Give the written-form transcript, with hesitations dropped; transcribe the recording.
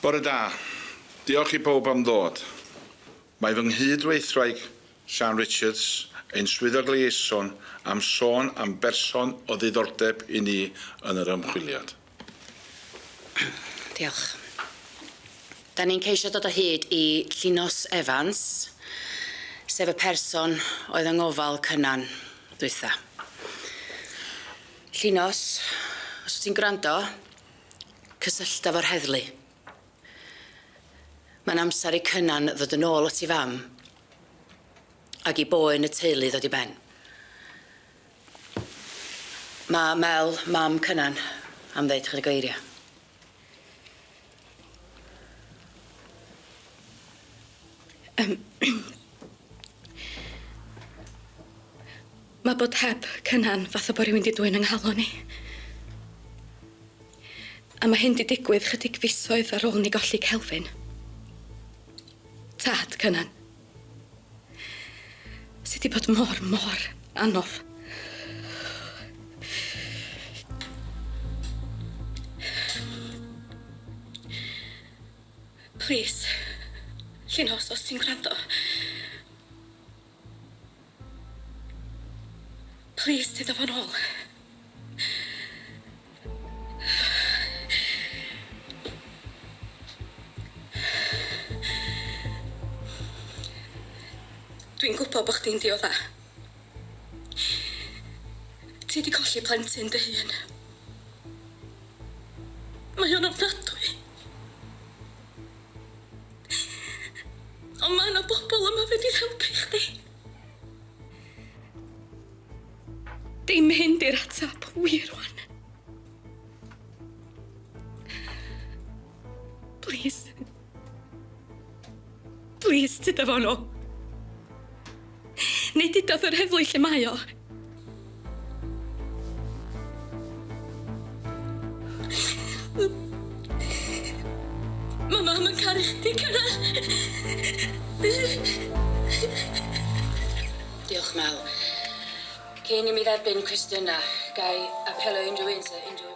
Bore da. Diolch i bawb am ddod. Mae fy nghyd-weithwraig, Siân Richards, ein swyddog liaison, am sôn am berson o ddiddordeb i ni yn yr ymchwiliad. Diolch. Da ni'n ceisio dod o hyd i Llinos Evans, sef y person oedd yng ngofal Cynan dwytha. Llinos, os wyt ti'n gwrando, Cysyllta fo'r heddlu. Mae'n amser i Cynan ddod yn ôl at 'i fam ag i boen y teulu ddod i ben. Ma' Mel, mam Cynan, am ddeud chydig o eiria. Yym Ma' bod heb Cynan fatha bo' rywun 'di dwyn 'yng nghalon i. A ma' hyn 'di digwydd chydig fisoedd ar ôl ni golli Kelvin. Tad Cynan. Sy 'di bod mor, mor anodd. Plîs, Llinos, os ti'n gwrando. Plîs, tyd â fo'n ôl. Dwi'n gwbo bo' chdi'n diodda. Ti 'di colli plentyn dy hun. Mae o'n ofnadwy. Ond ma' 'na bobol yma fedrith helpu chdi. Dim hyn 'di'r atab, wir wan. Plîs. Plîs, tyda fo nôl. Neu dudodd yr heddlu lle mae o. Ma' mam yn caru chdi, Cynan. Diolch, Mel. Cyn i mi dderbyn cwestiyna, ga i apelio i unrhyw un sy unrhyw